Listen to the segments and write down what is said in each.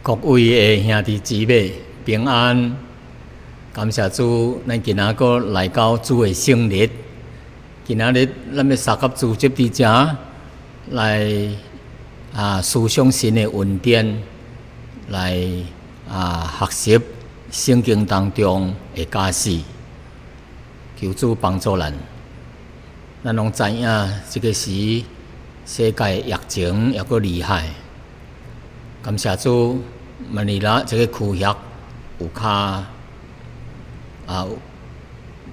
各位的兄弟姊妹平安，感謝主，咱今仔閣來到主的聖日。今仔日咱欲相佮聚集佇遮來思想神的恩典，來學習聖經當中的教示，求主幫助咱。咱攏知影，這个時世界疫情猶閣厲害。感謝主，馬尼拉這个區域有較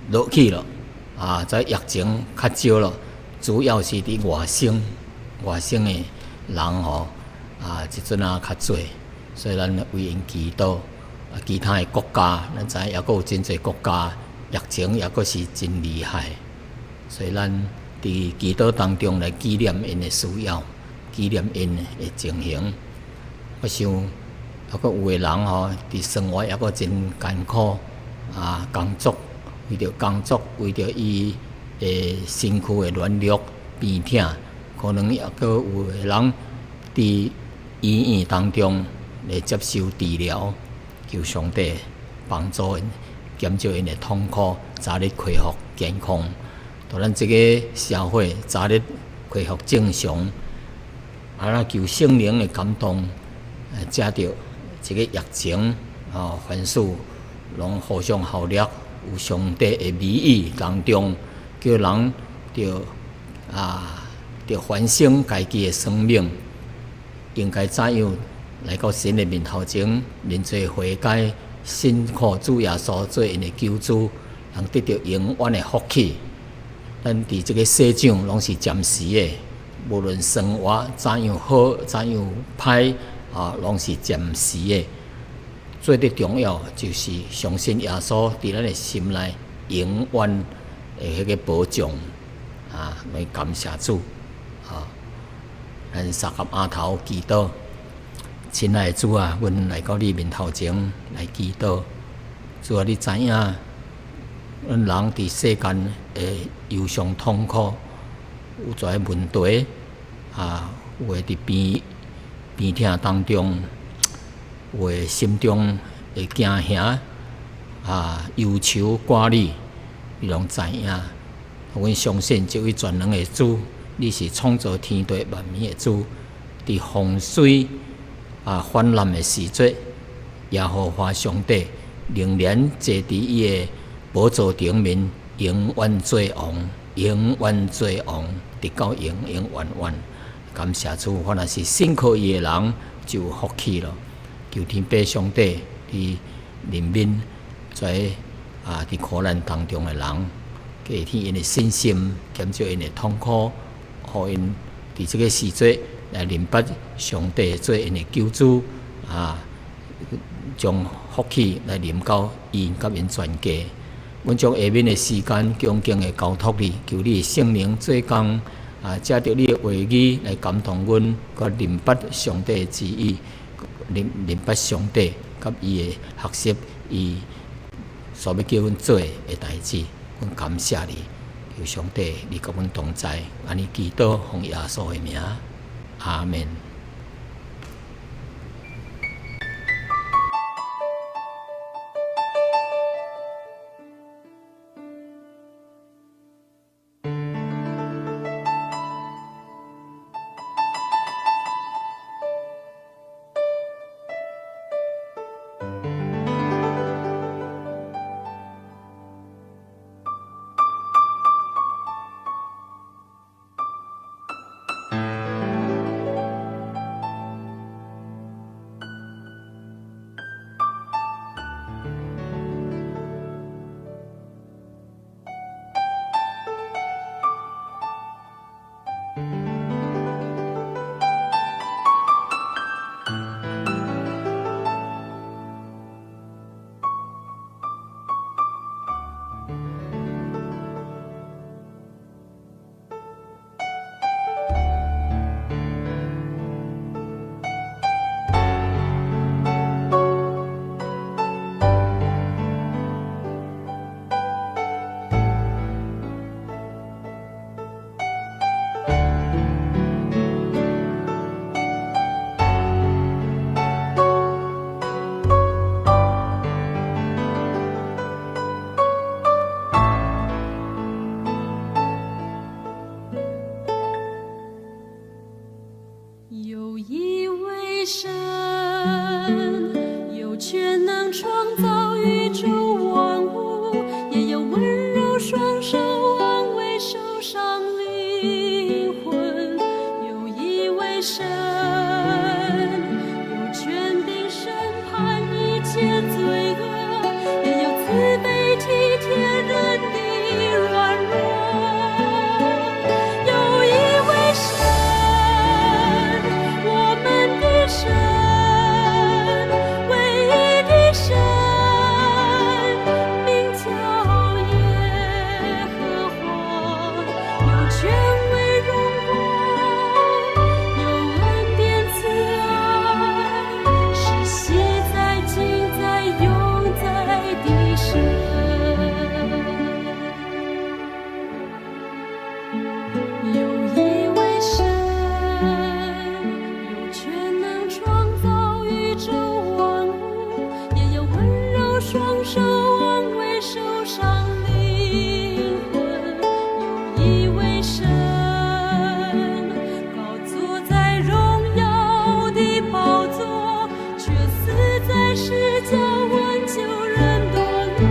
落去咯，這疫情較少咯，主要是佇外省，外省的人吼，這陣仔較濟，所以咱為𪜶祈禱。其他的國家，咱知影猶閣有真濟國家疫情猶閣是真厲害，所以咱佇祈禱當中來紀念𪜶的需要，紀念𪜶的情形。我想，猶閣有的人吼，佇生活猶閣真艱苦，工作為著工作，為著伊的身軀的軟弱病痛，可能猶閣有的人佇醫院當中來接受治療，求上帝幫助𪜶，減少𪜶的痛苦，早日恢復健康。予咱這個社會早日恢復正常，咱求聖靈的感動。藉著這個疫情，凡事攏互相效力，有上帝的美意當中，叫人著反省家己的生命，應該怎樣來到神的面頭前，認罪悔改，信靠主耶穌做𪜶的救主，通得著永遠的福氣。咱佇這个世上攏是暫時的，無論生活怎樣好，怎樣歹。攏是暫時的。最最重要就是相信耶穌佇咱的心內永遠的彼个保障。來感謝主。咱相佮囥頭祈禱。親愛的主啊，阮來到你面頭前來祈禱。主啊，你知影，阮人佇世間的憂傷痛苦，有濟問題，有的佇病病痛當中，有的心中會驚嚇，憂愁掛慮，你攏知影。阮相信這位全能的主，你是創造天地萬物的主。佇洪水泛濫的時節，耶和華上帝仍然坐佇伊的寶座頂面，永遠做王，永遠做王，直到永永遠遠。感謝主，凡若是信靠伊的人就有福氣咯。求天父上帝佇憐憫這佇苦難當中的人，加添𪜶的信心，減少𪜶的痛苦，予𪜶佇這个時節來認捌上帝做𪜶的救主，將福氣來臨到𪜶佮𪜶全家。阮將下面的時間恭敬的交託你，求你聖靈做工。藉著你的話語來感動阮，閣認捌上帝的旨意，認認捌上帝佮伊的學習，伊所欲叫阮做的代誌，阮感謝你，求上帝你佮阮同在，按呢祈禱奉耶穌的名，阿門。神，有權能創造宇宙萬物，也有溫柔雙手安慰受傷靈魂。有一位神，有權柄審判一切罪惡，也有慈悲體貼人的軟弱。有一位神，我們的神，唯一的神，名叫耶和華，有權威榮光，有恩典慈愛，是昔在、今在、永在的神。有一位神，有權能創造宇宙萬物，也有溫柔雙手安慰受傷靈魂。有一位神，高坐在榮耀的寶座，卻死在十架挽救人墮落。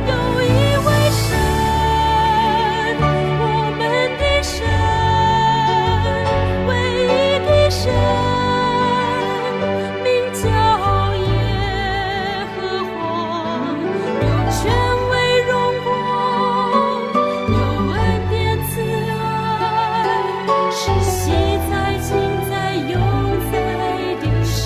有一位神，我們的神，唯一的神，名叫耶和華，有權威榮光，有恩典慈愛，是昔在、今在、永在的神。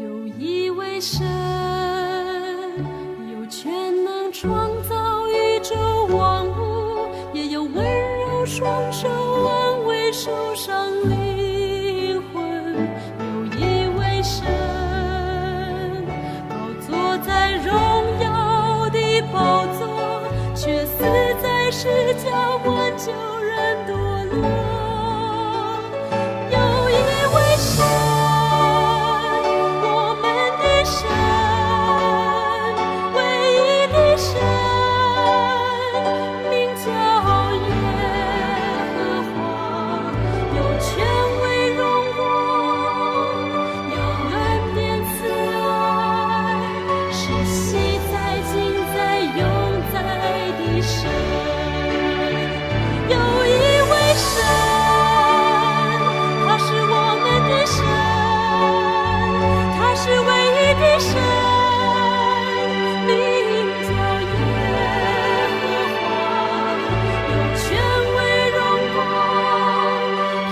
有一位神，有權能創造宇宙萬物，也有溫柔雙手安慰受傷靈魂。有一位神，高坐在榮耀的寶座，卻死在十架挽救人墮落。有一位神，我們的神，唯一的神，名叫耶和華，有權威榮光，有恩典慈愛，是昔在、今在、永在的神。有一位神，他是我們的神，他是唯一的神，名叫耶和華，有權威榮光，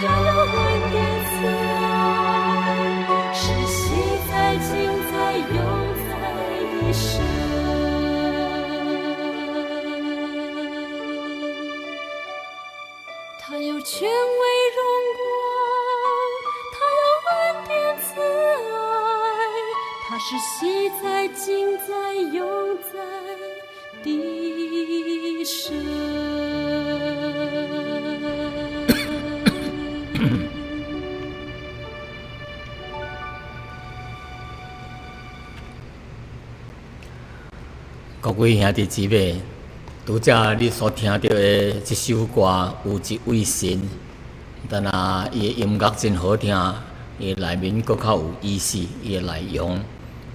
他有恩典慈愛，是昔在、今在、永在的神。他有權威榮光，他有恩典慈愛，他是昔在、今在、永在的神。各位兄弟姊妹，拄才你所聽著的這首歌，有一位神，但若伊的音樂真好聽，伊的內面閣較有意思，伊的內容，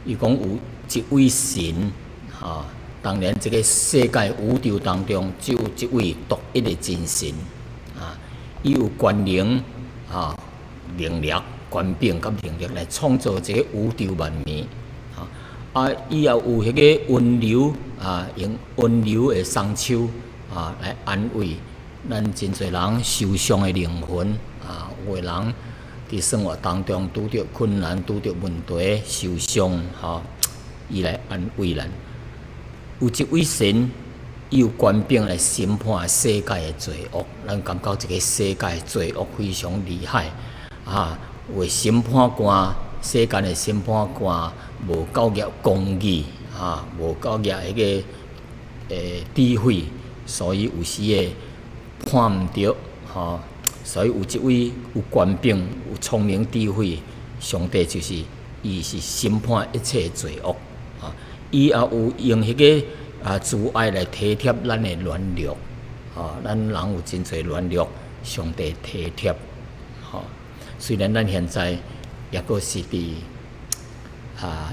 伊講有一位神，吼，當然這個世界宇宙當中只有一位獨一的真神，啊，伊有權能，啊，能力、權柄佮能力來創造這個宇宙萬物。啊！伊也有彼個溫柔啊，用溫柔的雙手啊來安慰咱真濟人受傷的靈魂啊。有的人佇生活當中拄著困難、拄著問題、受傷，吼，伊來安慰咱。有一位神，伊有權柄來審判世界的罪惡。咱感覺這个世界罪惡非常厲害啊！有的審判官，世間的審判官無夠額公義啊，無夠額彼个智慧，所以有時會判毋著吼。所以有一位有權柄、有聰明智慧，上帝就是伊是審判一切罪惡啊！伊也有用彼个慈愛來體貼咱的軟弱，咱人有真濟軟弱，上帝體貼，吼。雖然咱現在抑閣是佇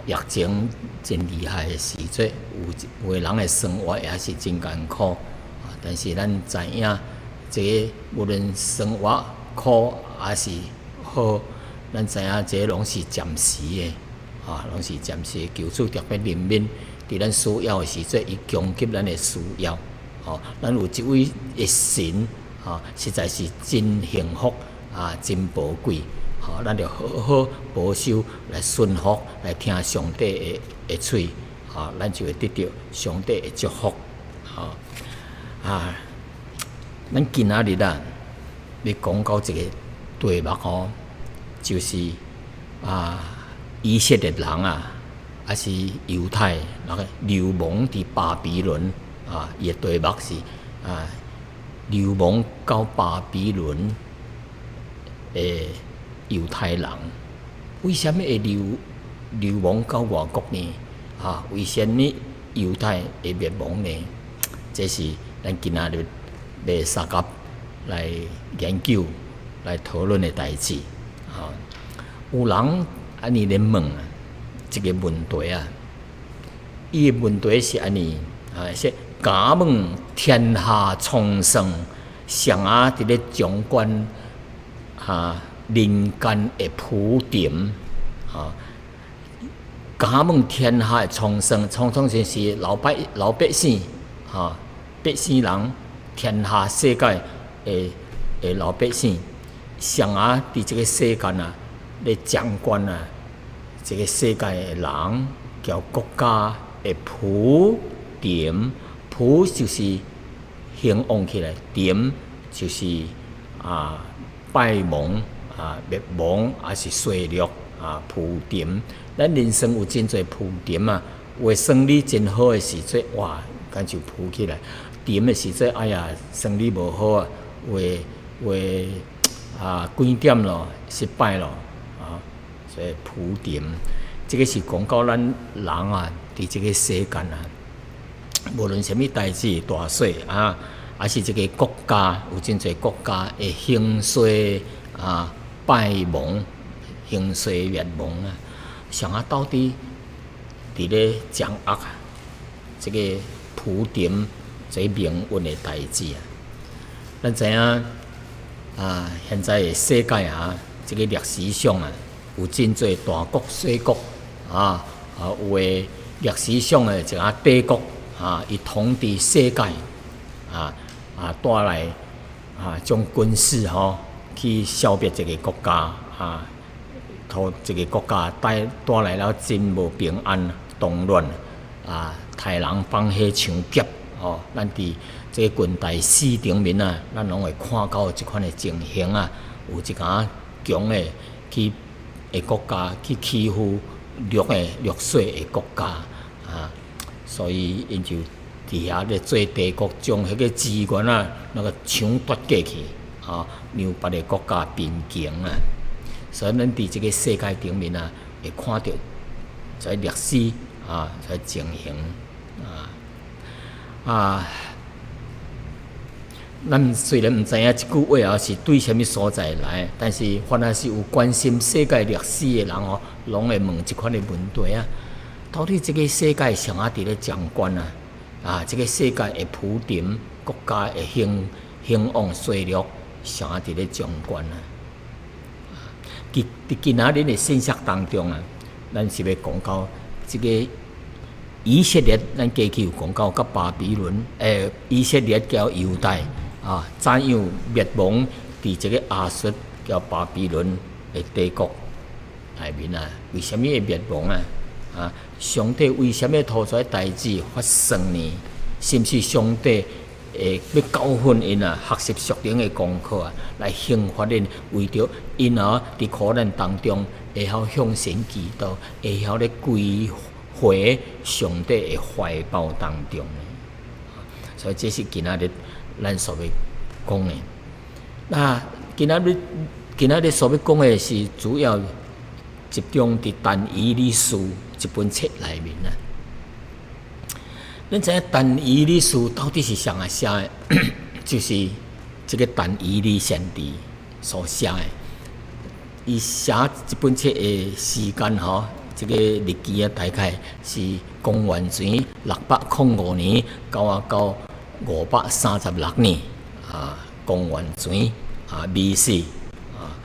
疫情真厲害的時陣，有的人的生活也是真艱苦，但是咱知影，這个無論生活苦抑是好，咱知影這攏是暫時的，攏是暫時的。求主特別憐憫。佇咱需要的時陣，伊供給咱的需要，吼，咱有這位的神，吼，實在是真幸福啊，真寶貴，吼，咱著好好保守來順服，來聽上帝的喙，吼，咱就會得著上帝的祝福，吼，啊，咱今仔日啊，欲講到一个題目吼，就是以色列人啊。抑是猶太那个流亡佇巴比倫啊，伊的題目是流亡到巴比倫的猶太人，為啥物會流亡到外國呢？啊，為啥物猶太會滅亡呢？這是咱今仔日欲相佮來研究、來討論的代誌。啊，有人按呢咧問啊，這个問題啊，伊的問題是按呢啊，說敢問天下蒼生，誰仔佇咧掌管人間的浮沉啊？敢問天下的蒼生，蒼生就是老百姓啊，百姓人，天下世界的老百姓，誰仔佇這个世間啊，咧掌管啊？這个世界的人叫國家的浮沉，浮就是興旺起來，沉就是敗亡啊、滅亡，抑是衰落啊、浮沉。咱人生有真濟浮沉啊，有的生理真好的時陣，哇，敢就浮起來；沉的時陣，哎呀，生理無好啊，有的幾點咯，失敗咯。所以浮沉，這个是講到咱人啊，佇這个世間啊，無論啥物代誌大細啊，抑是這个國家有真濟國家會興衰啊、敗亡、興衰滅亡啊，誰仔到底佇咧掌握啊？這个浮沉這命運的代誌啊，咱知影啊，現在的世界啊，這个歷史上啊，有真濟大國小國啊，有的歷史上的一個帝國啊，伊統治世界啊啊，帶來將軍事吼去消滅一个國家啊，予一个國家帶來了真無平安、動亂啊，刣人放火搶劫吼，咱佇這个近代史頂面啊，咱攏會看到這款的情形啊，有一寡強的去的國家去欺負弱勢的國家啊，所以𪜶就佇遐咧做帝國，將彼個資源啊，那个搶奪過去，啊，讓別个國家貧窮啊。所以咱佇這个世界頂面啊，會看著這歷史啊，這情形啊啊。咱雖然毋知影這句話啊是對啥物所在來，但是凡若是有關心世界歷史的人哦，攏會問這款的問題啊：到底這个世界誰仔佇咧掌管啊？啊，這个世界的浮沉，國家的興旺衰落，誰仔佇咧掌管啊？佇今仔日的信息當中啊，咱是欲講到這个以色列，咱過去有講到佮巴比倫，以色列佮猶大啊，怎樣滅亡佇這个亞述佮巴比倫的帝國內面啊？為啥物會滅亡啊？啊，上帝為啥物予這代誌發生呢？是毋是上帝會欲教訓𪜶啊？學習屬靈的功課啊，來刑罰𪜶，為著𪜶啊，佇苦難當中會曉向神祈禱，會曉咧歸回上帝的懷抱當中。所以這是今仔日咱所欲講的。那今仔日所欲講的是主要集中佇但以理書這本冊內面啊。咱知影但以理書到底是誰來寫的？就是這個但以理先知所寫的。伊寫這本冊的時間吼，這個日期啊，大概是公元前605年到536年啊，公元前啊，B.C. 啊。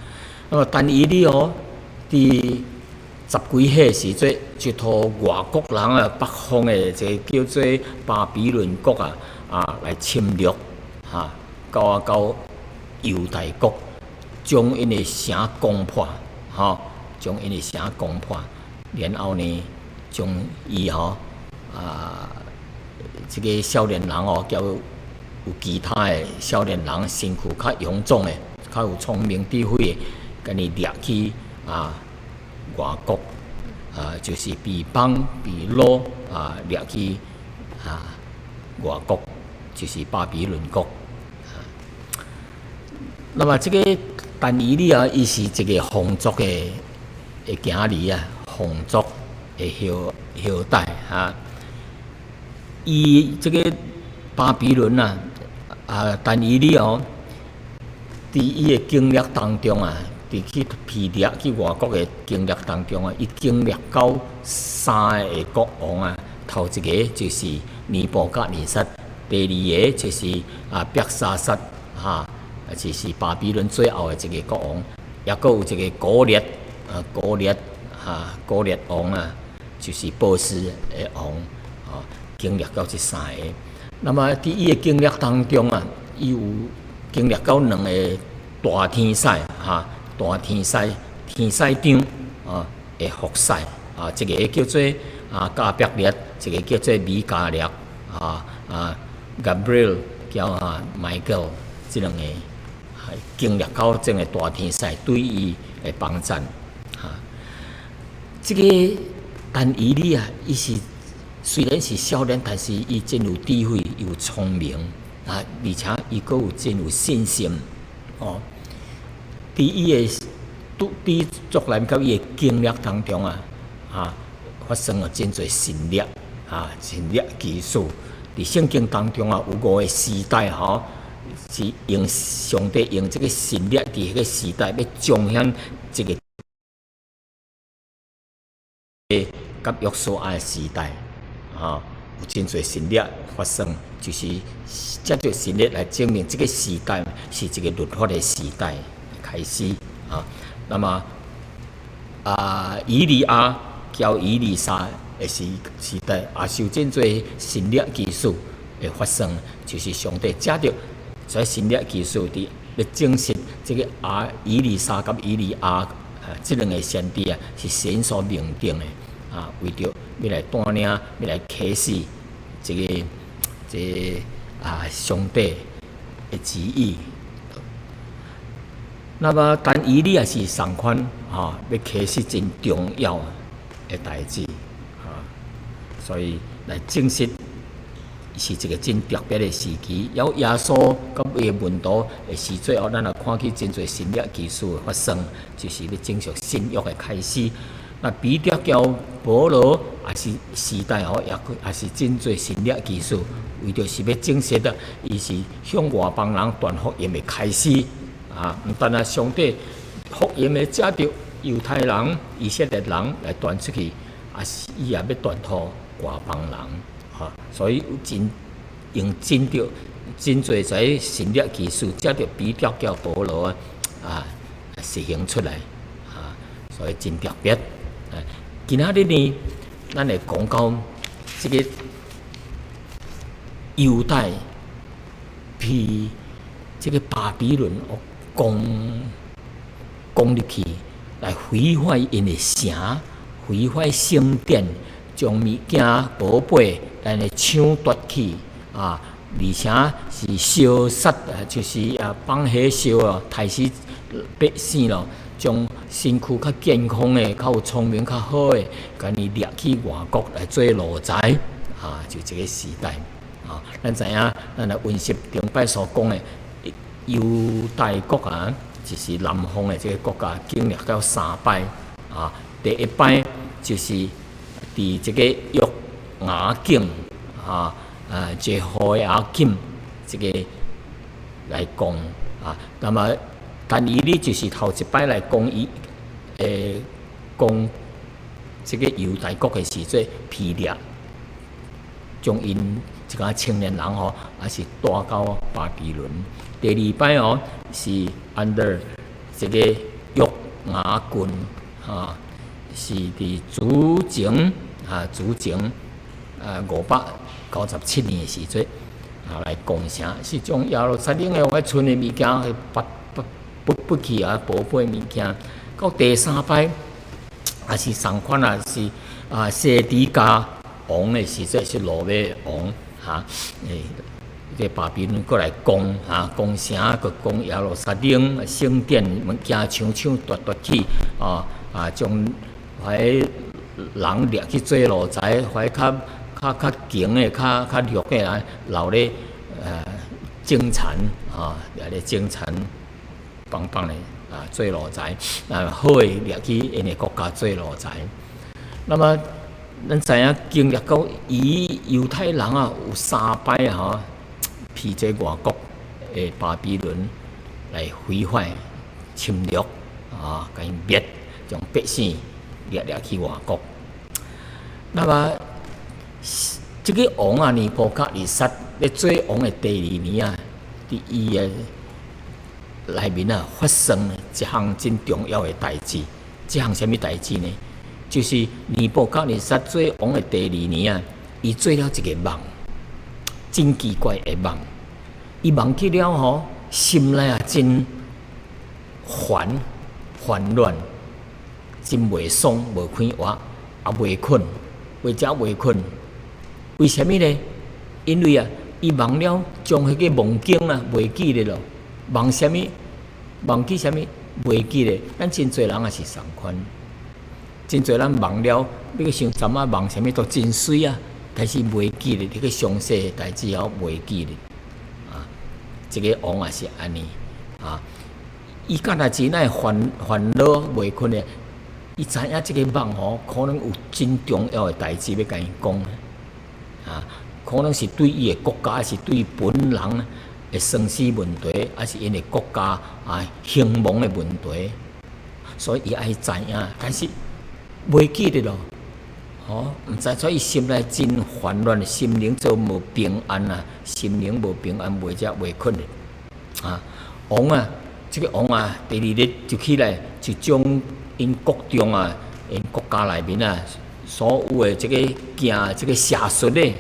那麼但以理哦，佇十幾歲時陣，就予外國人啊，北方的這個叫做巴比倫國啊，來侵略，到猶大國，將𪜶的城攻破，吼，將𪜶的城攻破，然後呢，將伊吼這個少年人哦，交有其他的少年人身軀較勇壯的、較有聰明智慧的，共伊掠去外國啊，就是被綁被擄啊，掠去外國，就是巴比倫國。那麼這個但以理啊，伊是一個皇族的囝兒啊，皇族的後代啊。伊這個巴比倫啊，但以理哦，佇伊的經歷當中啊，佇去被掠去外國的經歷當中啊，伊經歷到三个國王啊，頭一个就是尼布甲尼撒，第二个就是伯沙撒，就是巴比倫最後的一个國王，抑閣有一個古列啊，古列哈，古列王啊，就是波斯的王，經歷到這三个。那麼佇伊的經歷當中啊，伊有經歷到兩個大天使哈。大天使、天使長啊，的服侍啊，一个叫做加百列，一个叫做米迦勒Gabriel 佮Michael，這兩个經歷到這个大天使對伊的幫贊哈。這個但以理啊，伊是雖然是少年，但是伊真有智慧，有聰明啊，而且伊閣有真有信心哦。佇伊的佇族內佮伊的經歷當中啊，發生了真濟神蹟啊，神蹟奇事。佇聖經當中啊，有五个時代吼，是用上帝用這个神蹟佇彼个時代欲彰顯這个佮約書亞的時代，有真濟神蹟發生，就是藉著神蹟來證明這个時代是一个律法的時代開始啊。那麼以利亞佮以利沙的時代，也是有真濟神蹟奇事的發生，就是上帝藉著這神蹟奇事佇欲證實這个以利沙佮以利亞這兩个先知啊，是神所命定的啊，為著欲來帶領，欲來啟示這个上帝的旨意。那麼但以理也是仝款，欲啟示真重要的代誌，所以來證實是一个真特別的時期。有耶穌佮伊的門徒的時，最後咱也看見真濟神蹟奇事的發生，就是欲證實新約的開始。那彼得佮保羅也是時代吼，也是真濟神蹟奇事，為著是欲證實的，伊是向外邦人傳福音的開始。毋但啊，上帝福音的藉著猶太人、以色列人來傳出去，也是伊也欲傳予外邦人，所以有真用真著真濟這神蹟奇事，藉著彼得佮保羅啊，實行出來，所以真特別。今仔日呢，咱會講到這个猶大被這个巴比倫攻入去，來毀壞𪜶的城，毀壞聖殿，將物件寶貝來來搶奪去，啊，而且是燒殺，就是啊放火燒啊，刣死百姓咯，將身軀較健康的、較有聰明、較好的，共伊掠去外國來做奴才啊，就這個時代啊。咱知影，咱來溫習頂擺所講的猶大國啊，就是南方的這個國家，經歷了三擺啊。第一擺就是佇這個約雅敬啊，耶和雅金這個來講啊，那麼但以理就是頭一擺來講伊，講這個猶大國的時陣，被掠，將𪜶一寡青年人吼，也是帶到巴比倫。第二擺哦，是 under 這個約雅斤啊，是佇主前啊，主前啊597年的時陣啊來攻城，是將耶路撒冷的遐賰的物件拔拔拔拔去啊，寶貝物件。到第三擺也是仝款啊，是啊西底家王的時陣，是挪馬王哈，這巴比倫閣來攻啊，攻城，閣攻耶路撒冷聖殿物件搶搶奪奪去啊啊，將遐人掠去做奴才，遐較較較強的、較較弱的人留咧種田啊，掠咧種田幫幫的啊做奴才，啊好的掠去𪜶的國家做奴才。那麼咱知影經歷過伊猶太人啊有三擺吼，被這外國的巴比倫來毀壞、侵略啊，共𪜶滅，將百姓掠掠去外國。那麼這個王啊，尼布甲尼撒咧做王的第二年啊，佇伊的內面啊發生一項真重要的代誌。這項啥物代誌呢？就是尼布甲尼撒做王的第二年啊，伊做了一個夢，真奇怪的夢。伊夢去了吼，心內啊真煩煩亂，真袂爽，無快活，也袂睏，袂食袂睏。為啥物呢？因為啊，伊夢了，將彼個夢境啊袂記得咯。夢啥物？夢去啥物？袂記得。咱真濟人也是仝款，真濟人夢了，你去想昨仔夢啥物都真媠啊，但是袂記得，這個詳細的代誌哦袂記得。啊，這個王也是按呢啊，伊敢若真愛煩煩惱袂睏的，伊知影這個夢吼，可能有真重要的代誌欲共伊講啊，可能是對伊的國家，還是對本人的生死問題，還是𪜶的國家啊興亡的問題，所以伊愛知影，但是袂記得咯，吼，毋知所以心內真煩亂，心靈做無平安啊，心靈無平安，袂食袂睏的啊。王啊，這個王啊，第二日就起來，就將𪜶國中啊，𪜶國家內面啊，所有的這個行這個邪術的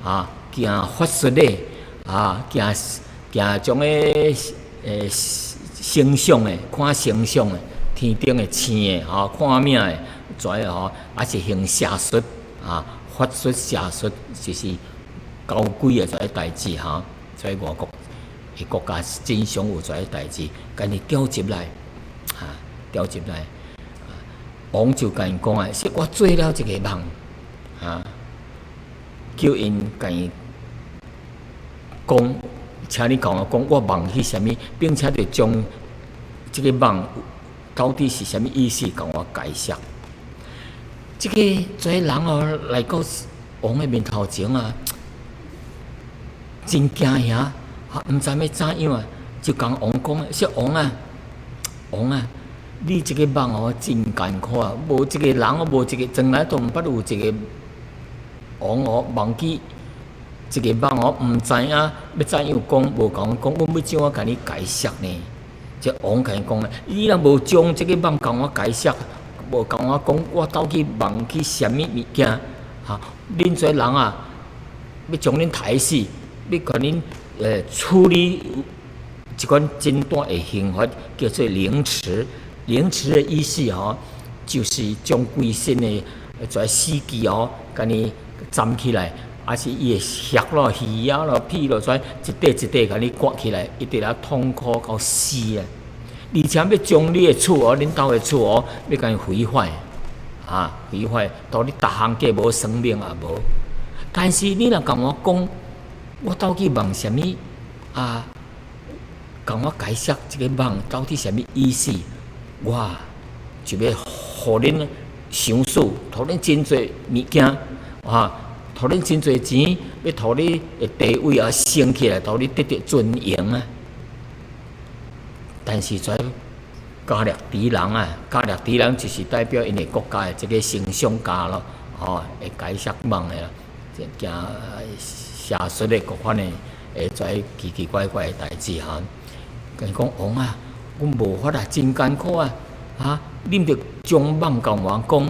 啊，行法術的啊，行行種个星象的，看星象的，天頂的星的吼，看命的，跩吼，抑是行邪術啊，法術邪術，就是交鬼的這個代誌吼，在外國的國家真常有這個代誌，共伊調集來，啊，調集來，王就共𪜶講啊，是我做了一個夢，啊，叫𪜶共伊講，請你共我講，我夢去啥物，並且就將這個夢到底是啥物意思，共我解釋。這個這個人哦，來到王的面頭前啊，真驚嚇，啊，毋知欲怎樣啊，就共王講，說王啊，王啊，你這個夢哦真艱苦啊，無一個人哦，無一個從來都毋捌有一個王哦夢去一個夢哦，毋知影欲怎樣講，無共阮講，阮欲怎樣共你解釋呢？這王共伊講啊，你若無將這個夢共我解釋，無共我講，我到底夢去啥物物件？哈，恁這人啊，欲將恁刣死，欲共恁處理一款真大的刑罰，叫做凌遲。凌遲的意思吼，就是將規身的這死肢哦，共伊斬起來，抑是伊的血咯、魚仔咯、屁咯，煞一塊一塊共你割起來，伊佇咧痛苦到死啊！而且欲將你的厝哦，恁兜的厝哦，欲共伊毀壞，啊，毀壞，予你逐項計無生命也無。但是你若共我講，我到底夢啥物啊？共我解釋這个夢到底啥物意思？我就欲予恁賞賜，予恁真濟物件，啊，予恁真濟錢，欲予你的地位啊升起來，予你得著尊榮啊！但是這迦勒底人啊，迦勒底人就是代表𪜶的國家的這个星象家咯，吼，會解釋夢的啦，這驚邪術的各款的，會這奇奇怪怪的代誌哈。共伊講王啊，阮無法啊，真艱苦啊，哈！你毋著將夢共我講，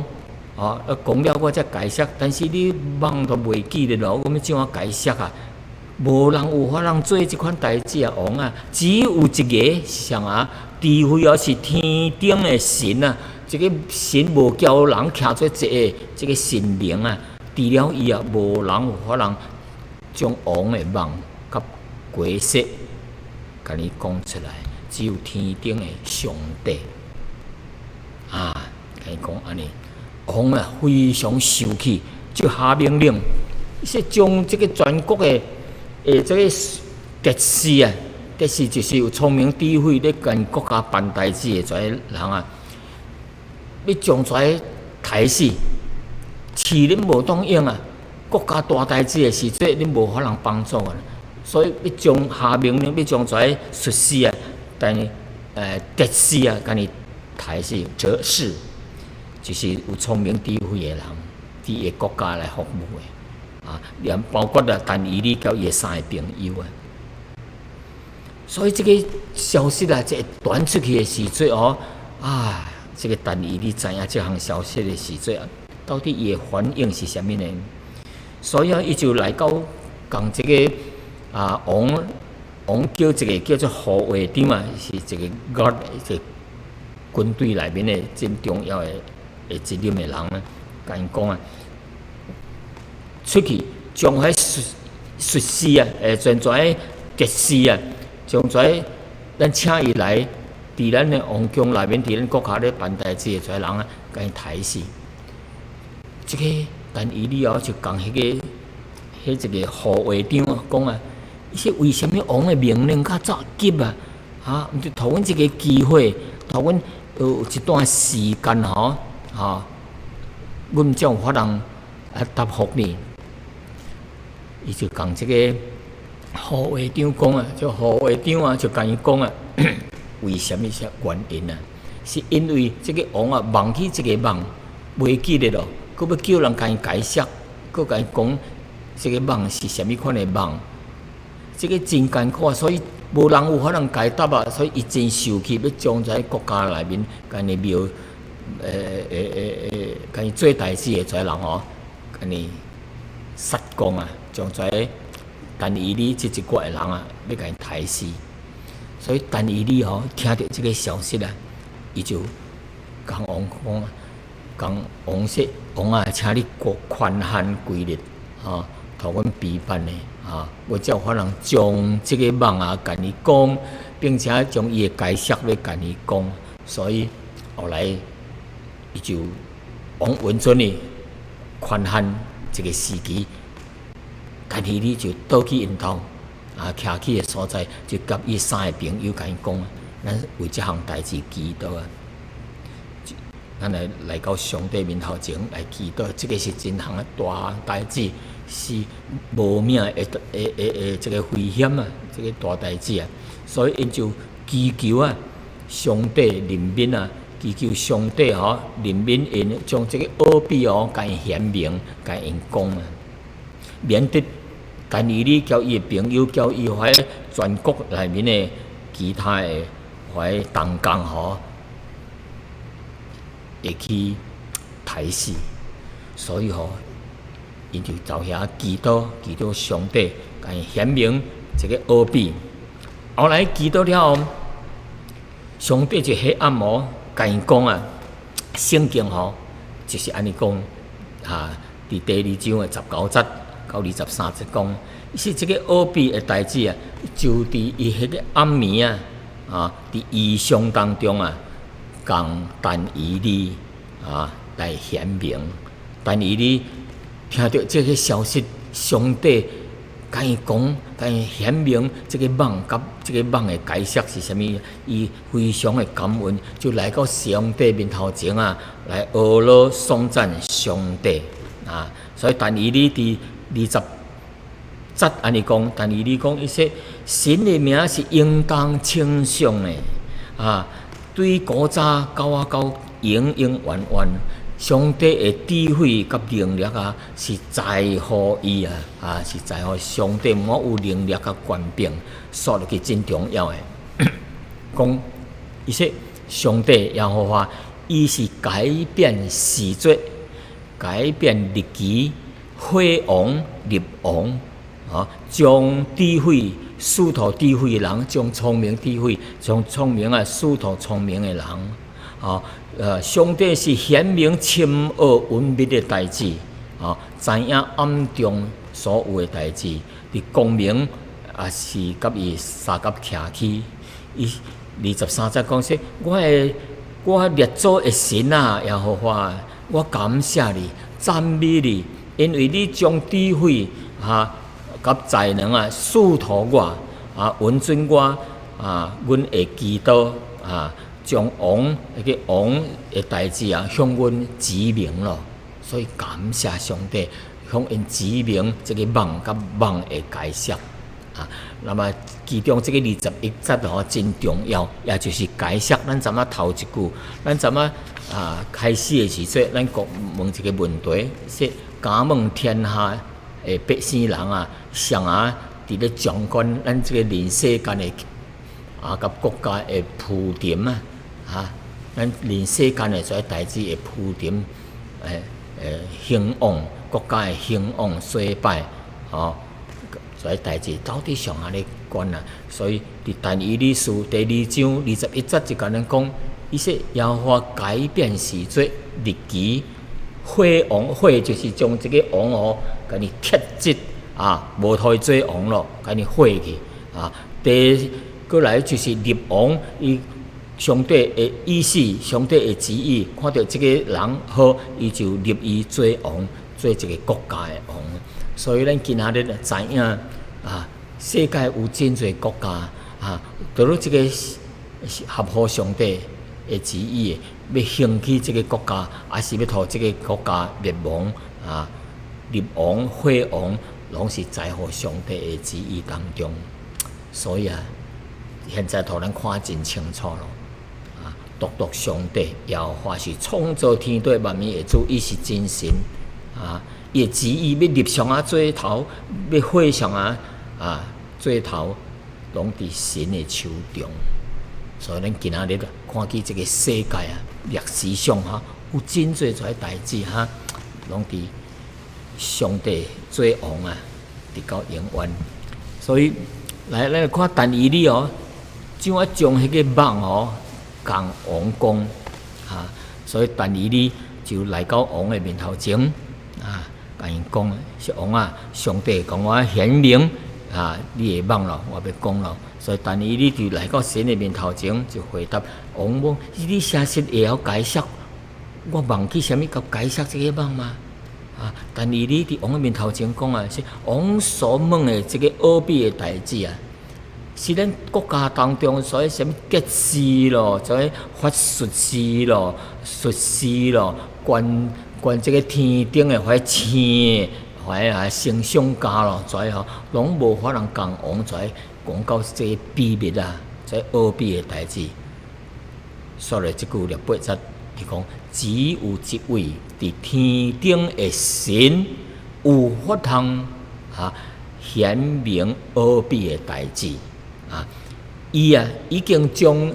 哦，講了我才解釋。但是你夢都袂記得咯，阮欲怎啊解釋啊？無人有法通做這款代誌啊，王啊！只有一个是啥啊？除非哦是天頂的神啊，這个神無交人徛做一个這个神明啊，除了伊啊，無人有法通將王的夢佮解釋，共你講出來。只有天頂的上帝啊，共伊講按呢，王啊非常生氣，就下命令，說將這个全國的這个哲士啊，哲士就是有聰明智慧咧共國家辦代誌的這个人啊，欲將這个刣死，飼恁無當用啊！國家大代誌的時陣，恁無法通幫助啊！所以欲將下命令，欲將這个術士啊，但是哲士啊，共伊刣死，哲士就是有聰明智慧的人，佇伊的國家來服務的。啊，連包括啊，但以理佮伊的三个朋友啊，所以這个消息啊，這傳出去的時陣哦，啊，這个但以理知影這項消息的時陣啊，到底伊的反應是啥物呢？所以啊，伊就來到共這个啊王王叫一个叫做護衛長啊，是一个 guard 一個軍隊內面的真重要的的責任的人啊，共𪜶講啊，出去將彼術術士啊，全全哲士啊，將這咱請伊來，佇咱的王宮內面，佇咱國家咧辦代誌的這人啊，共伊刣死。這个但以理哦，就共彼个彼一个護衛長啊講啊，伊說為啥物王的命令較遮急啊？哈，毋是予阮一个機會，予阮有一段時間吼，吼，阮才有法通來答覆你。伊就共這个護衛長講啊，這護衛長啊就共伊講啊，為啥物啥原因啊？是因為這个王啊夢起這个夢，袂記得咯，閣欲叫人共伊解釋，閣共伊講這个夢是啥物款的夢，這个真艱苦啊，所以無人有法通解答啊，所以伊真生氣，欲將這國家內面共伊廟，共伊做代誌的這人吼，共伊殺光啊，將這但以理這一國的人啊，欲共伊刣死。所以但以理吼聽著這个消息啊，伊就共王講，共王說：王啊，請你閣寬限幾日，吼，予阮備辦的，啊，我才有法通將這个夢啊，共伊講，並且將伊的解釋欲共伊講。所以後來伊就王允准伊寬限這个時期，但以理就倒去𪜶兜啊，徛起的所在，就佮伊三个朋友共伊講，咱為這項代誌祈禱啊，咱來來到上帝面頭前來祈禱，這个是真項的大代誌，是無命的的的的這个危險啊，這个大代誌啊，所以𪜶就祈求啊，上帝憐憫啊，祈求上帝吼憐憫𪜶，將這个奧秘哦，共𪜶顯明，共𪜶講啊，免得但以理佮伊的朋友，佮伊彼全國內面的其他的彼同工吼，會去刣死，所以吼，𪜶就走遐祈禱，祈禱上帝共伊顯明這个奧秘。後來祈禱了後，上帝就彼暗哦，共伊講啊，聖經吼就是按呢講，哈，佇第二章的19節。到23節講，是這個奧秘的代誌啊，就佇伊彼個暗暝啊，佇異象當中啊，共但以理啊來顯明。但以理聽著這个消息，上帝共伊講，共伊顯明這个夢佮這个夢的解釋是啥物，伊非常的感恩，就來到上帝面頭前啊，來阿羅頌讚上帝啊。所以但以理佇20節按呢講，但以理講，伊說神的名是應當稱頌的啊，對古早到啊到永永遠遠，上帝的智慧佮能力啊，是在乎伊啊，是在乎上帝滿有能力佮權柄，煞落去真重要的。講伊說上帝耶和華，伊是改變時節，改變日期，廢王立王，將智慧賜予智慧的人，將聰明智慧，將聰明啊賜予聰明的人，上帝是顯明深奧隱祕的代誌，知影暗中所有的代誌，佇光明也是佮伊相佮徛起。伊23節講說：我的我列祖的神啊，耶和華，我感謝你，讚美你，因為你將智慧佮才能啊賜予我，允准我阮會祈禱啊，將王彼个王的代誌啊向阮指明咯，所以感謝上帝向𪜶指明這个夢佮夢的解釋啊。那麼其中這个21節吼真重要，也就是解釋。咱知影頭一句，咱知影啊開始的時陣，咱講問一个問題，說敢問天下的百姓人啊，誰啊佇咧掌管咱這个人世間的啊，佮國家的鋪墊啊，咱人世間的這代誌的鋪墊，興旺國家的興旺衰敗，吼，這代誌到底誰啊咧管啊？所以佇但以理書第二章21節就共咱講，伊說耶和華改變時節日期，廢王廢就是將這个王哦，共伊撤職啊，無予伊做王咯，共伊廢去啊。第過來就是立王，伊上帝的意思，上帝的旨意，看著這个人好，伊就立伊做王，做一个國家的王。所以咱今仔日知影啊，世界有真濟國家啊，除了這个合乎上帝的旨意的，欲興起這个國家，還是欲予這个國家滅亡啊？立王廢王，攏是在乎上帝的旨意當中。所以啊，現在予咱看真清楚咯。啊，獨獨上帝耶和華是創造天地萬物的主，伊是真神啊！伊的旨意欲立誰仔做頭，欲廢誰仔啊做頭，攏佇神的手中。所以咱今仔日看見這个世界啊，歷史上哈有真濟這代誌哈，攏佇上帝做王啊，直到永遠。所以來，咱來看但以理哦，怎啊將彼个夢哦，共王講啊，所以但以理就來到王的面頭前啊，共𪜶講說王啊，上帝共我顯明啊，你的夢咯，我欲講咯。所以但以理就來到神的面頭前，就回答王講：你誠實會曉解釋我夢見啥物，佮解釋這个夢嗎？啊！但以理佇王的面頭前講啊，是王所問的這个奧秘的代誌啊，是咱國家當中所謂啥物哲士咯，所謂法術師咯、術士咯，觀觀這个天頂的彼星，彼啊星象家咯，這吼攏無法通共王這講到這个秘密啊，這奧秘的代誌。所以這句28節，伊講只有一位佇天頂的神有法通啊顯明奧秘的代誌啊！伊啊已經將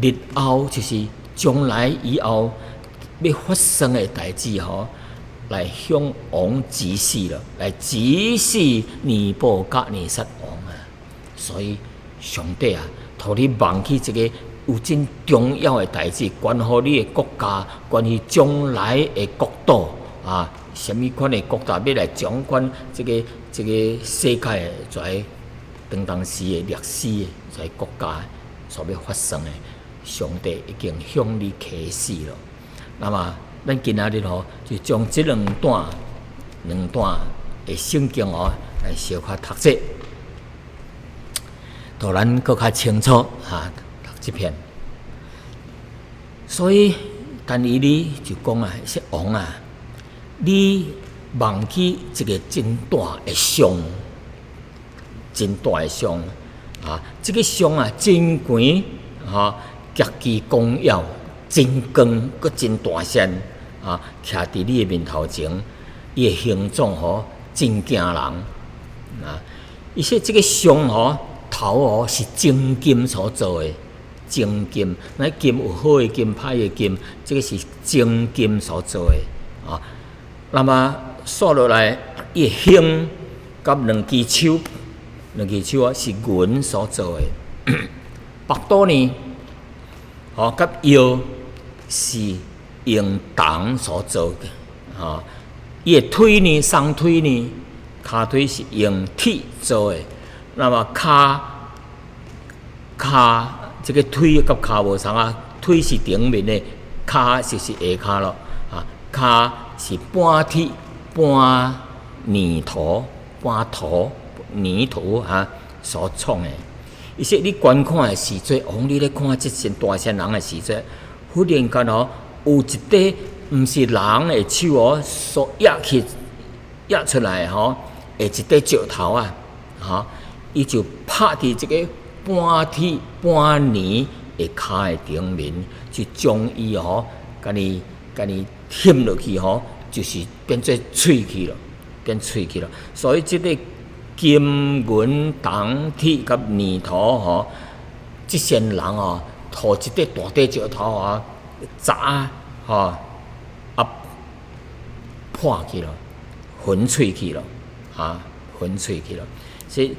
日後就是將來以後欲發生的代誌吼，來向王指示了，來指示尼布甲尼撒王啊！所以上帝啊，予你夢見這个有真重要的代誌，關乎你的國家，關於將來的國土啊，啥物款的國家欲來掌管這個世界的在當當時的歷史的在國家所欲發生的，上帝已經向你啟示了。那麼，咱今仔日吼就將這兩段的聖經哦來小可讀者，予咱閣較清楚哈讀這篇。所以，但以理就講啊，說王啊，你夢去一個真大的像，真大的像啊！這個像啊，真懸哈，極其光耀，真光，閣真大仙啊！徛佇你的面頭前，伊的形狀吼真驚人啊！伊說這個像吼頭哦是精金所做的，精金，那金有好的金、歹的金，這個是精金所做的啊。那麼煞落來，伊的胸佮兩支手，兩支手啊是銀所做的。腹肚呢，吼佮腰是用銅所做的，吼。伊的腿呢，雙腿呢，跤腿是用鐵做的。那麼跤跤這個腿佮跤無仝啊，腿是頂面的，跤就是下跤咯。啊，跤是半鐵半泥土，半土泥土啊所創的。伊說你觀看的時陣，王你咧看這尊大仙人的時陣，忽然間哦，有一塊毋是人的手哦，所壓去壓出來吼，的一塊石頭啊，吼，伊就拍佇這個半鐵半泥的跤的頂面，就將伊吼，共伊共伊陷落去吼，就是變做碎去了，變碎去了。所以這個金銀銅鐵佮泥土吼，這仙人哦，予這塊大塊石頭啊，砸吼啊破去了，粉碎去了，啊粉碎去了。所以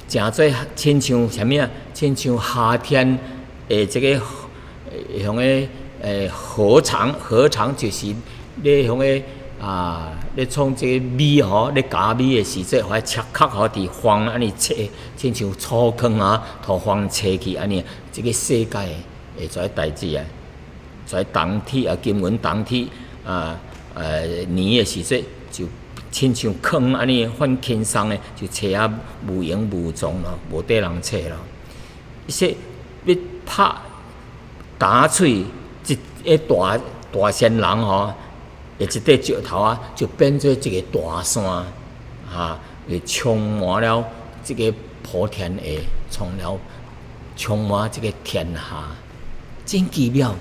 誠做親像啥物啊？親像夏天的這個像個禾場，禾場就是咧向個啊，咧創這個米吼，咧莢米的時陣，予彼切殼吼佇風按呢吹，親像粗糠啊，予風吹去按呢，這個世界的這代誌啊，這銅鐵啊，金銀銅鐵啊，泥的時陣就親像糠按呢，反輕鬆的就吹啊無影無蹤咯，無塊人揣咯。伊說欲拍打碎一個大大仙人吼，的一塊石頭啊，就變做一個大山，啊，會充滿了這個普天下，充滿這個天下，真奇妙。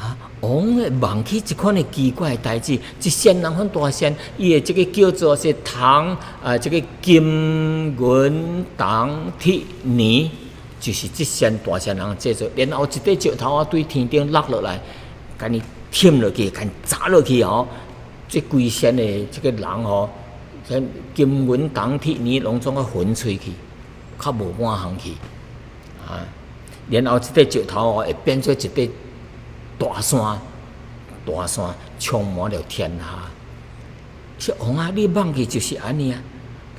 啊，王會夢去這款的奇怪的代誌，一仙人款大仙，伊的這個叫做是銅啊，這個金銀銅鐵泥，就是這仙大仙人製作，然後一塊石頭啊對天頂落落來，共伊添落去，共砸落去吼，這規身的這個人吼，這金銀銅鐵泥攏總啊粉碎去，較無半項去，啊，然後這塊石頭哦會變做一塊大山，大山充滿了天下。說王啊，你夢去就是按呢啊，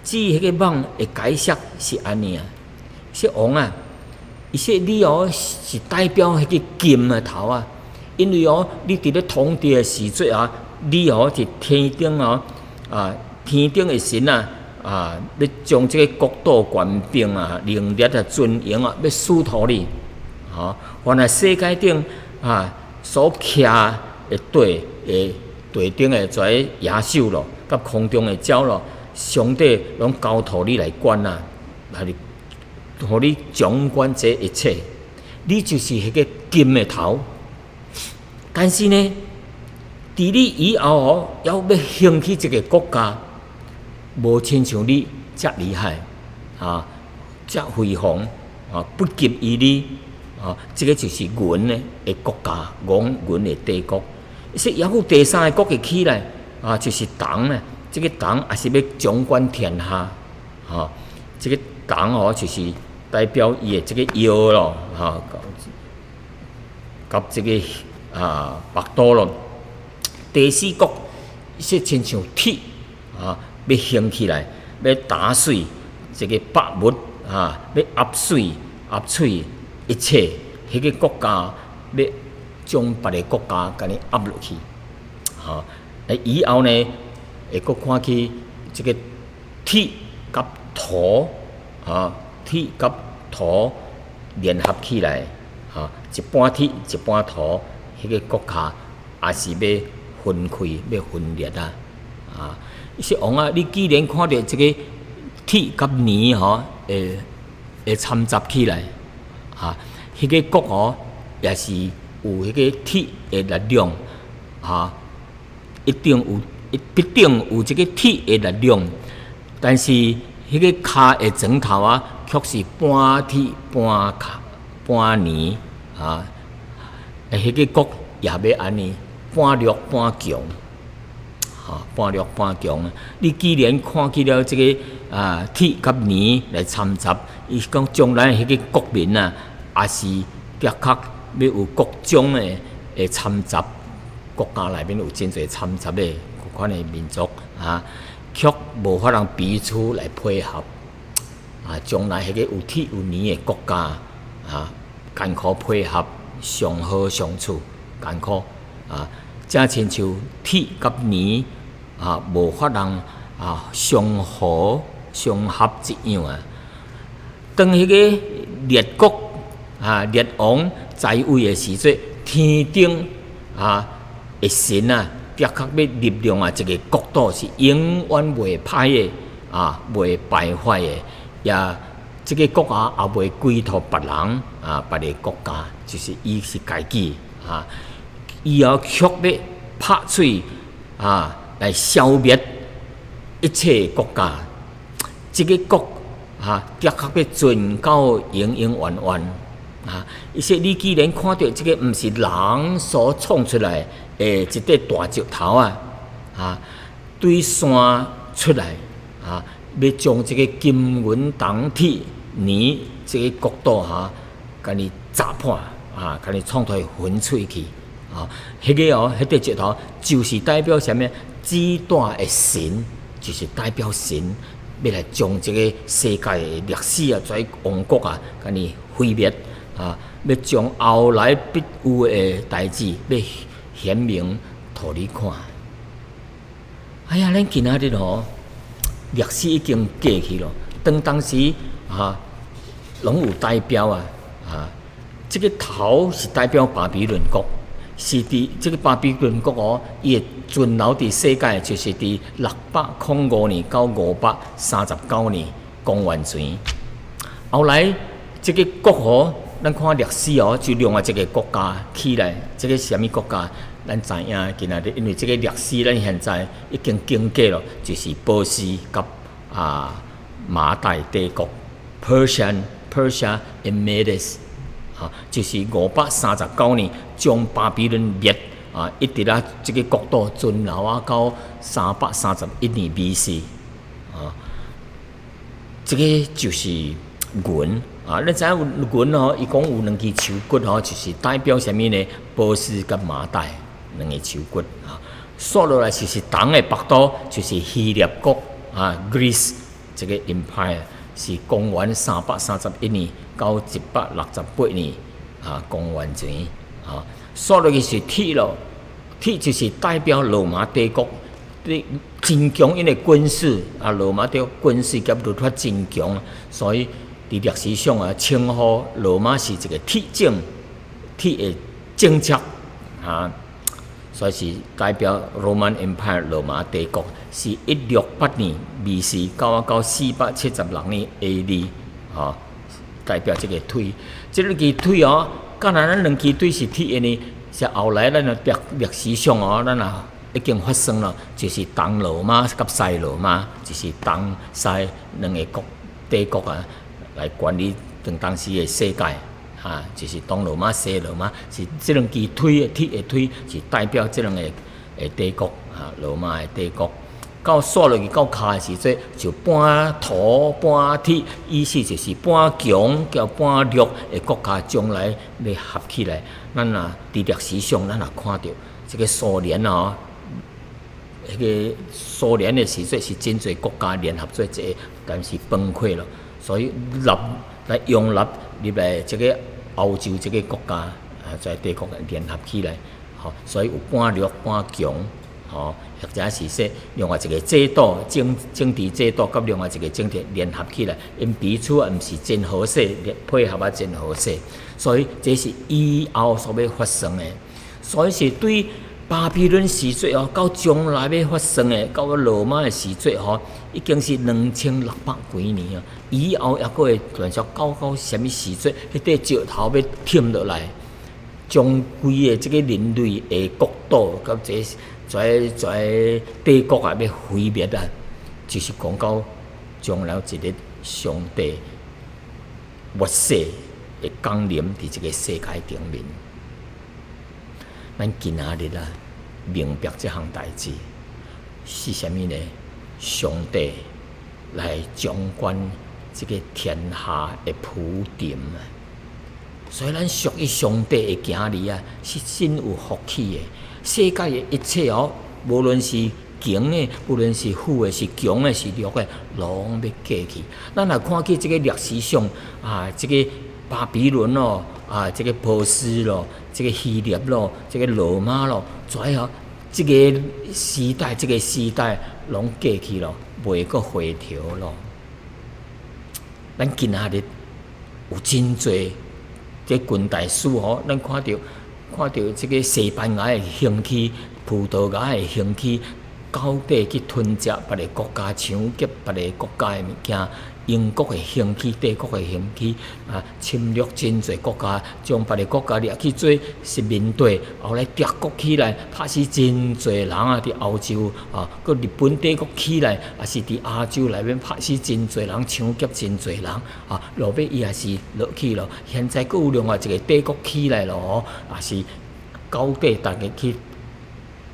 至於彼個夢的解釋是按呢啊。說王啊，伊說你哦是代表彼個金的頭啊，因為哦你佇咧統治的時陣啊，你哦是天頂哦啊天頂的神啊啊，欲將這個國度權柄啊、能力啊、尊榮啊，欲賜予你，吼，原來世界頂啊所徛的地的地頂的這野獸咯，佮空中的鳥咯，上帝攏交託你來管啊，來予你掌管這一切，你就是彼個金的頭。但是呢，佇你以後哦，猶欲興起一個國家，無親像你遮厲害啊，遮輝煌啊，不及於你啊。這個就是銀的的國家，銀銀的帝國。說猶有第三個國會起來啊，就是銅啊，這個銅也是欲掌管天下，吼，這個銅哦，就是代表伊的這個腰咯，吼，佮這個啊腹肚咯。第四國說親像鐵啊，欲興起來，欲打碎這个百物啊，欲壓碎壓碎一切，彼个國家欲將別个國家共你壓落去，吼！以後呢，會閣看去這个鐵佮土啊，鐵佮土聯合起來，吼，一半鐵一半土，彼个國家也是欲分開，欲分裂啊！啊，伊說王啊，你既然看著這个鐵佮泥吼，會摻雜起來，啊，彼个國吼也是有彼个鐵的力量，啊，一定有，必定有這个鐵的力量，但是彼个跤的磚頭啊，卻是半鐵半跤半泥啊！彼个國也欲按呢，半弱半強，哈，半弱半強。你既然看見了這个啊鐵佮泥來摻雜，伊講將來彼个國民啊，也是的確欲有各種的摻雜，國家內面有真濟摻雜的各款的民族啊，卻無法通彼此來配合啊！將來彼個有鐵有泥的國家啊，艱苦配合，上好相處，艱苦啊！正親像鐵佮泥啊，無法通啊相和相合一樣啊！當彼个列國啊列王在位的時陣，天頂啊的神啊，的確欲立另外一个國度是永遠袂歹的啊，袂敗壞的，也這个國啊也袂歸予別人啊，別个國家，就是伊是家己啊，伊後卻欲拍碎啊，來消滅一切國家，這个國啊，的確欲存到永永遠遠啊！伊說你既然看著這个毋是人所創出來的一塊大石頭啊，啊，對山出來啊，欲將這个金銀銅鐵泥這个國度哈，共你砸破啊，共你創出粉碎去啊！彼个哦，彼塊石頭就是代表啥物？至大的神，就是代表神，欲來將這个世界的歷史啊，這王國啊，共你毀滅啊！欲將後來必有的代誌，欲顯明予你看。哎呀，咱今仔日吼，歷史已經過去咯。當當時啊，攏有代表啊，啊，這个頭是代表巴比倫國，是佇這个巴比倫國哦，伊會存留佇世界，就是佇605年到539年公元前。後來這个國吼，咱看歷史哦，就另外一个國家起來，這个是啥物國家？咱知影今仔日，因為這个歷史咱現在已經經過了，就是波斯佮啊瑪代帝國（Persian Persia and Medes）啊，就是539年將巴比倫滅啊，一直啊這个國度存留啊到331年 B.C. 啊，這个就是銀啊，你知影銀吼？伊講有兩支手骨吼，就是代表啥物呢？波斯佮瑪代兩个手骨啊。煞落來就是銅的腹肚，就是希臘國啊，Greece 這个 empire 是公元331年到168年啊，公元前啊。煞落去是鐵咯，鐵就是代表羅馬帝國，真強𪜶的軍事啊，羅馬帝國軍事佮律法真強，所以佇歷史上啊，稱呼羅馬是一个鐵政，鐵的政策啊，所以是代表 Roman Empire 羅馬帝國，是168年 B.C. 到476年 A.D. 啊，代表這个腿，這兩支腿哦，敢若咱兩支腿是鐵的呢？是後來咱的歷歷史上哦，咱也已經發生了，就是東羅馬佮西羅馬，就是東西兩个國帝國啊，來管理當當時的世界，啊，就是東羅馬、西羅馬，是這兩支腿的鐵的腿，是代表這兩个的帝國啊，羅馬的帝國。到煞落去到跤的時陣，就半土半鐵，意思就是半強佮半弱的國家將來欲合起來。咱若佇歷史上，咱也看著這个蘇聯哦，彼个蘇聯的時陣是真濟國家聯合做一個，但是崩潰了，所以納來擁立入來這个歐洲這个國家啊，在帝國聯合起來，吼，所以有半弱半強，吼，或者是說另外一個制度政治制度，佮另外一個政治聯合起來，𪜶彼此也毋是真和諧，配合啊真和諧，所以這是以後所欲發生的，所以是對巴比倫時節哦，到將來欲發生的，到羅馬的時節吼，已經是2600幾年啊！以後猶閣會傳說到啥物時節，彼塊石頭欲忝落來，將規个這个人類的國度佮這帝國啊，欲毀滅啊！就是講到將來一日上帝末世會降臨佇這个世界頂面。咱今仔日啊，明白這項代誌是啥物呢？上帝來掌管這个天下的鋪墊啊！所以咱屬於上帝的囝兒啊，是真有福氣的。世界的一切哦，無論是強的，無論是富的，是強的，是弱的，攏欲過去。咱若看見這个歷史上啊，這个巴比倫咯，啊，這个波斯咯，這个希臘咯，這个羅馬咯，最後這个時代，這个時代攏過去咯，袂閣回頭咯。咱今仔日有真濟這近代史吼，咱看著這个西班牙的興起，葡萄牙的興起，到底去吞食別个國家，搶劫別个國家的物件。英國的興起，帝國的興起，啊，侵略真濟國家，將別个國家掠去做殖民地。後來德國起來，拍死真濟人啊！佇歐洲啊，閣日本帝國起來，也是佇亞洲內面拍死真濟人，搶劫真濟人啊！落尾伊也是落去咯。現在閣有另外一個帝國起來咯，也是到底逐家去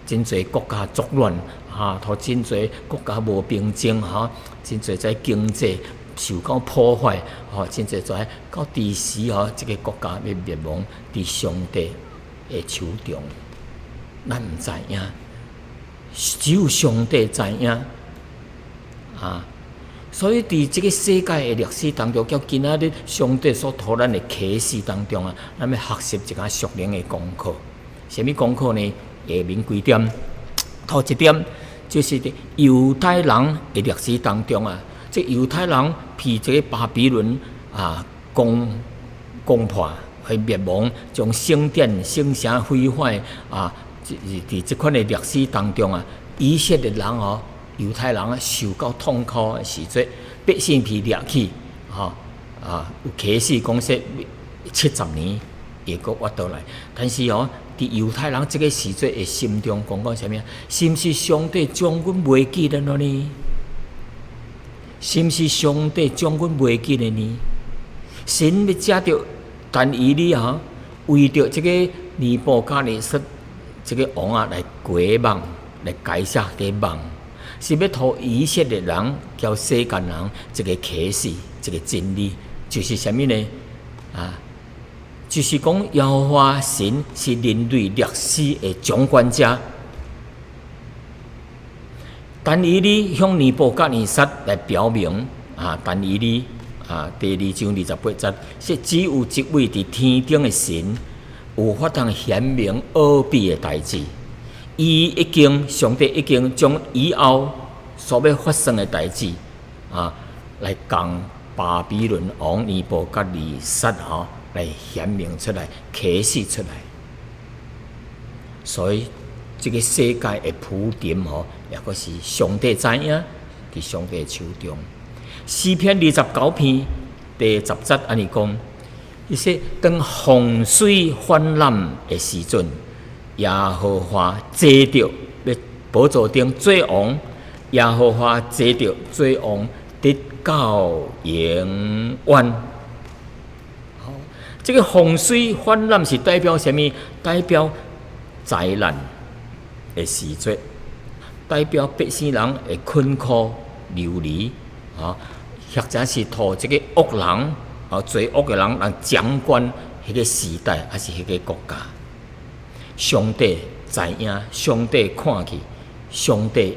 真濟國家作亂，哈，予真濟國家無平靜，哈，真濟在經濟受到破壞，吼，真濟在到彼時吼，這个國家欲滅亡佇上帝的手中，咱毋知影，只有上帝知影，啊，所以佇這个世界的歷史當中，佮今仔日上帝所予咱的啟示當中啊，咱欲學習一個屬靈的功課。啥物功課呢？下面幾點，頭一點就是佇猶太人的歷史當中啊。這猶太人被這个巴比倫啊攻破，去滅亡，將聖殿、聖城毀壞啊！佇這款的歷史當中啊，以色列人哦，猶太人啊，受到痛苦的時陣，百姓被掠去，吼啊，有啟示講說70年會閣活倒來，但是哦，佇猶太人這个時陣的心中講講啥物啊？是毋是上帝將阮袂記得了呢？是毋是上帝將阮袂記得呢？神欲藉著但以理吼，為著這个尼布甲尼撒這个王啊來解夢，來解釋這個夢，是欲予以色列人佮世間人一個啟示，一個真理，就是啥物呢？啊，就是講耶和華神是人類歷史的掌管者。但以理向尼布甲尼撒來表明，啊，但以理啊，第二章28節，說只有一位佇天頂的神有法通顯明奧秘的代誌。伊已經，上帝已經將以後所欲發生的代誌啊，來共巴比倫王尼布甲尼撒吼來顯明出來、啟示出來。所以，這个世界的鋪墊吼，抑閣是上帝知影，佇上帝手中。詩篇29篇第10節按呢講，伊說當洪水泛濫的時陣，耶和華坐著欲寶座頂做王，耶和華坐著做王，直到永遠。好，這个洪水泛濫是代表啥物？代表災難的時節，代表百姓人的困苦流離，啊，或者是予這个惡人啊，罪惡的人來掌管彼个時代，抑是彼个國家。上帝知影，上帝看去，上帝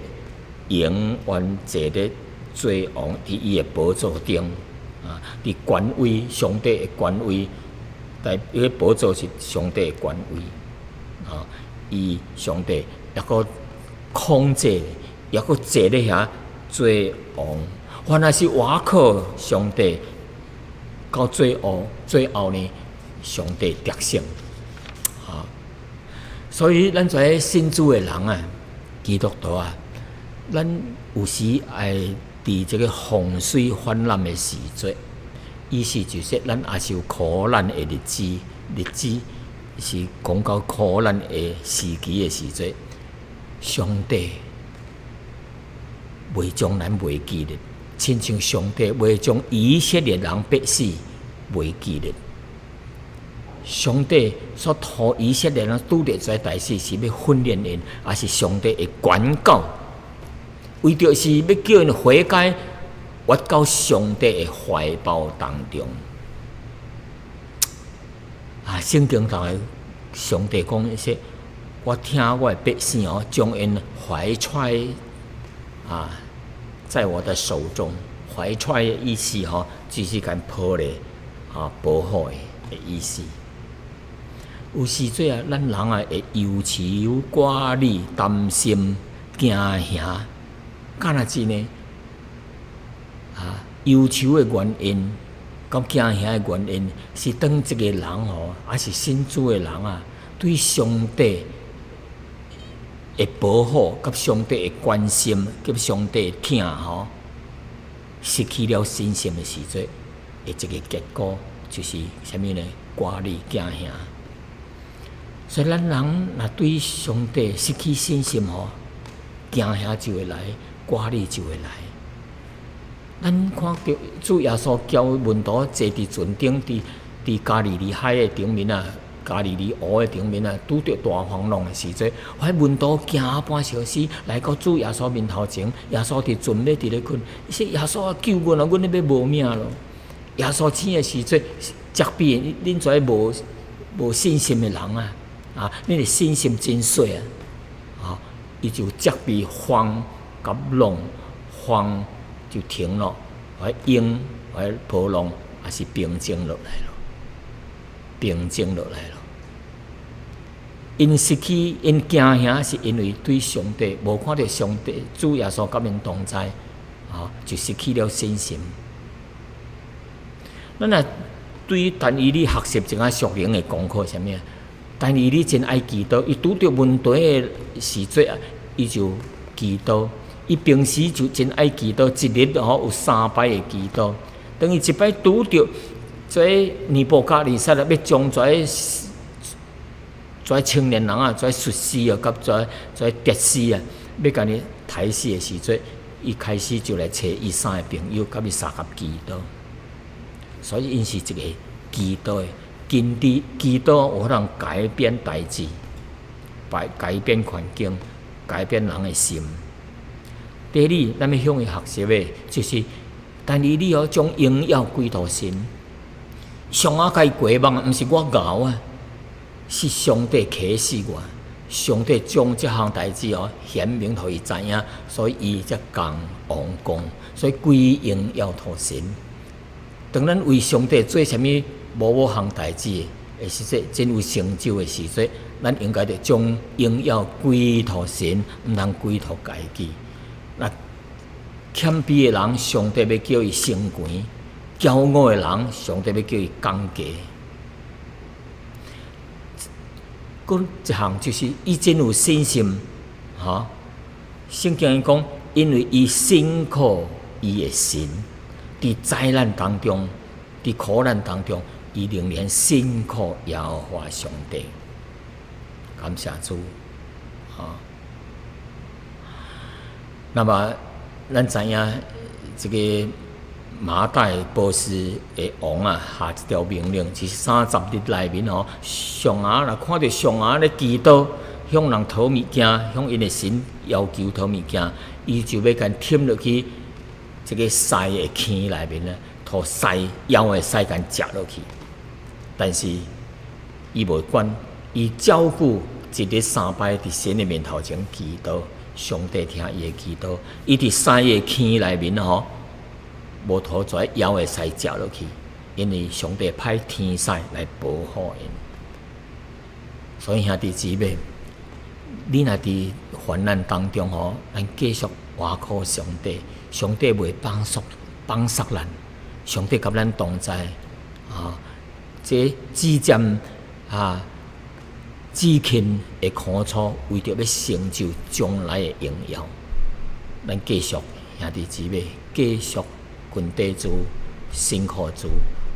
永遠坐咧做王，佇伊的寶座頂啊，佇權威，上帝的權威，但伊個寶座是上帝的權威啊，伊上帝抑閣控制，抑閣坐咧遐做王。原來是倚靠上帝，到最後，最後呢，上帝得勝啊！所以咱這信主的人啊，基督徒啊，咱有時愛佇這個洪水泛濫的時陣，意思就是咱也是有苦難的日子，日子是講到苦難的時期的時陣，上帝袂將咱袂記得，親像上帝袂將以色列人必死袂記得。上帝所託以色列人拄著這代誌，是欲訓練𪜶，抑是上帝的管教，為著是欲叫𪜶悔改，回到上帝的懷抱當中。啊，聖經內上帝講說，我疼我的百姓哦，將𪜶懷揣啊，在我的手中。懷揣的意思吼，就是共抱咧啊，保護的意思。有時陣啊，咱人啊會憂愁、掛慮、擔心、驚嚇，敢若真呢？啊，憂愁的原因，佮驚嚇的原因，是當一個人吼，抑是信主的人啊，對上帝的保護、佮上帝的關心、佮上帝的疼吼，失去了信心的時陣，的一個結果就是啥物呢？掛慮、驚嚇。所以咱人若對上帝失去信心吼，驚嚇就會來，掛慮就會來。咱看著主耶穌教門徒坐佇船頂，佇加利利海的頂面啊，加利利湖的頂面啊，拄著大風浪的時陣，彼門徒驚半小死，來到主耶穌面頭前，耶穌佇船尾佇咧睏，伊說：耶穌啊，救阮啊，阮咧欲無命咯！耶穌醒的時陣，責備恁這無信心的人啊！啊，恁的信心真細啊！啊，伊就責備風佮浪，風就停了，彼湧彼波浪也是平靜落來咯，平靜落來咯。𪜶失去𪜶驚嚇，是因為對上帝無看著上帝主耶穌佮𪜶同在，啊，就失去了信心。咱若對但以理學習一下屬靈的功課，啥物啊？但以理真愛祈禱，伊拄著問題的時陣啊，伊就祈禱。伊平時就真愛祈禱，一日吼有三擺的祈禱。當伊一擺拄著這尼布甲尼撒啊，欲將這青年人啊，這術士啊，佮這哲士啊，欲共伊刣死的時陣，伊開始就來揣伊三個朋友，佮伊相佮祈禱。所以𪜶是一個祈禱的，根據祈禱有可能改變代誌，改變環境，改變人的心。第二，咱欲向伊學習的，就是但以理哦，將榮耀歸予神。上仔共伊過目，毋是我𠢕啊，是上帝啟示我，上帝將這項代誌哦顯明予伊知影，所以伊才共王講，所以歸榮耀予神。當咱為上帝做啥物某某項代誌的時陣，真有成就的時陣，咱應該著將榮耀歸予神，毋通歸予家己。那謙卑的人，上帝欲叫伊升懸；驕傲的人，上帝欲叫伊降低。閣一項就是伊真有信心，哈！聖經講，因為伊信靠伊的神，佇災難當中，佇苦難當中，伊仍然信靠耶和華上帝。感謝主，啊！那麼，咱知影這個瑪代波斯的王啊，下一條命令，就是30日內面吼，上下若看著上下咧祈禱，向人討物件，向𪜶的神要求討物件，伊就欲共添落去這個獅的坑內面咧，予獅枵的獅共食落去。但是伊無管，伊照舊一日三擺佇神的面頭前祈禱。上帝聽伊的祈禱，伊佇三个坑內面吼，無塗跩枵會使食落去，因為上帝派天使來保護𪜶。所以兄弟姊妹，你若佇患難當中吼，咱繼續倚靠上帝，上帝袂放束放殺咱，上帝佮咱同在啊！這至暫啊，至輕的苦楚，為著欲成就將來的榮耀，咱繼續兄弟姊妹，繼續跟綴主、信靠主，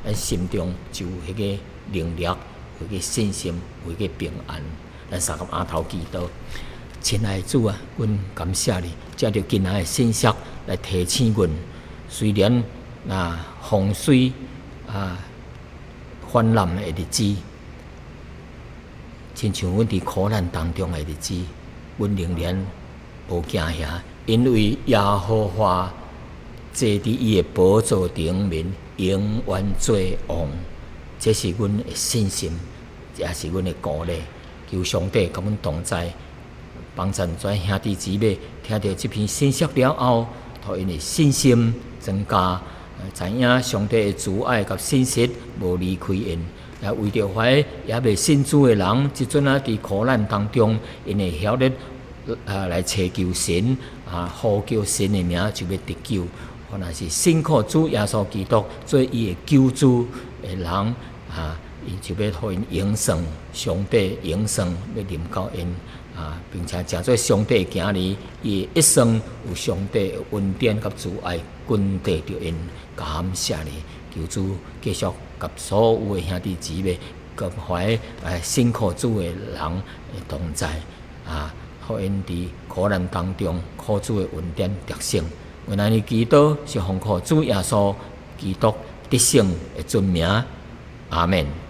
咱心中就有彼个能力、有彼個信心、有彼個平安。咱相共阿頭祈禱，親愛的主啊，阮感謝你，藉著今仔的信息來提醒阮，雖然啊洪水啊泛濫的日子，親像阮佇苦難當中的日子，阮仍然無驚嚇，因為耶和華坐佇伊的寶座頂面，永遠做王。這是阮的信心，也是阮的鼓勵。求上帝佮阮同在，幫贊遮兄弟姊妹聽著這篇信息了後，予𪜶的信心增加，知影上帝的慈愛佮信實無離開𪜶。也為著遐猶未信主的人，這陣仔佇苦難當中，𪜶會曉得啊來尋求神啊，呼叫神的名就欲得救。若是信靠主耶穌基督做伊的救主的人啊，伊就欲予𪜶永生，上帝永生欲臨到𪜶啊，並且成做上帝的囝兒，伊一生有上帝的恩典佮慈愛跟綴著𪜶。感謝你，求主繼續佮所有的兄弟姊妹，佮遐信靠主的人同在啊，予𪜶佇苦難當中，靠主的恩典得勝。阮按呢祈禱是奉靠主耶穌基督得勝的尊名，阿門。